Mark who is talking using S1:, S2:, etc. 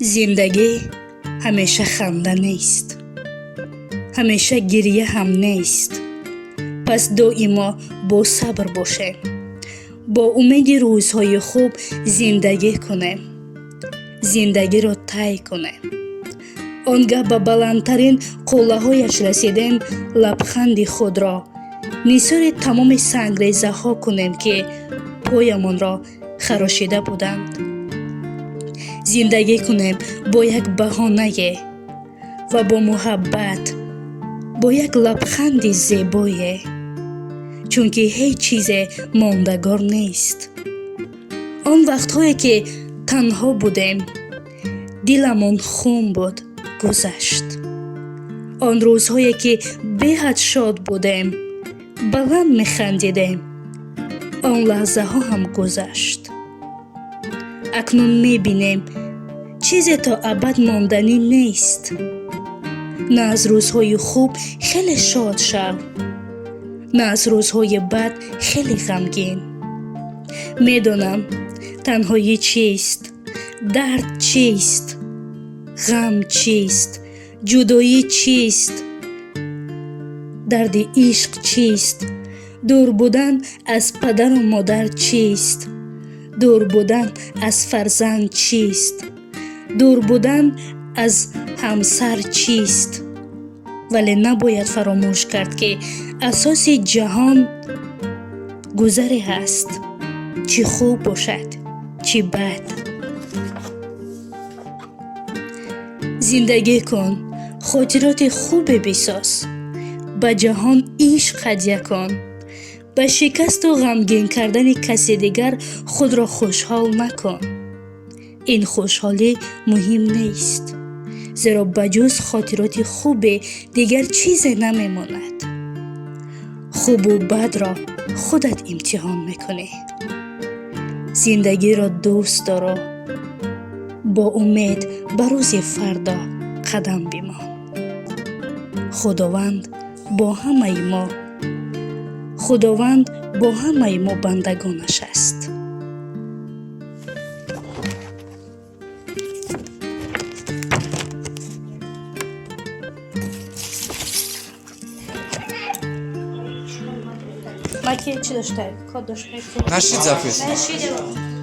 S1: Зиндагӣ ҳамеша ханда нест, ҳамеша гиря ҳам нест. Пас доимо бо сабр бошем, бо умеди рӯзҳои хуб зиндагӣ кунем, зиндагиро тай кунем. Он гаҳ ба баландтарин қуллаҳояш расидем, лабханди худро нисори тамоми сангрезаҳо кунем, ки поямонро харошида буданд. Зиндагӣ кунем бо як баҳонае ва бо муҳаббат, бо як лабханди зебое, чунки ҳеҷ чизе мондагор нест. Он вақтҳое ки танҳо будем, диламон хун буд, гузашт. Он рӯзҳое ки беҳад шод будем, баланд механдидем, он лаҳзаҳо ҳам гузашт. Акнун мебинем, чизе то абад монданӣ нест. На аз рӯзҳои хуб хеле шод шав, на аз рӯзҳои бад хеле ғамгин. Медонам, танҳоӣ чист, дард чист, ғам чист, ҷудоӣ чист, дарди ишқ чист, дур будан аз падару модар чист, дур будан аз фарзанд чист, дур будан аз ҳамсар чист. Вале набояд фаромӯш кард, ки асоси ҷаҳон гузаре ҳаст, чӣ хуб бошад, чӣ бад. Зиндагӣ кун, хотироти хубе бисоз, ба ҷаҳон ишқ ҳадя кун. Ба шикасту ғамгин кардани каси дигар худро хушҳол макун. Ин хушҳолӣ муҳим нест, зеро ба ҷуз хотироти хубе дигар чизе намемонад. Хубу бадро худат имтиҳон мекунӣ. Зиндагиро дӯст дору бо умед ба рӯзи фардо қадам бимон. Худованд бо ҳамаи мо, Худованд бо ҳамаи мо бандагонаш аст. Маки чӣ доштай? Код доштай?
S2: Нашид запись.
S1: Нашид.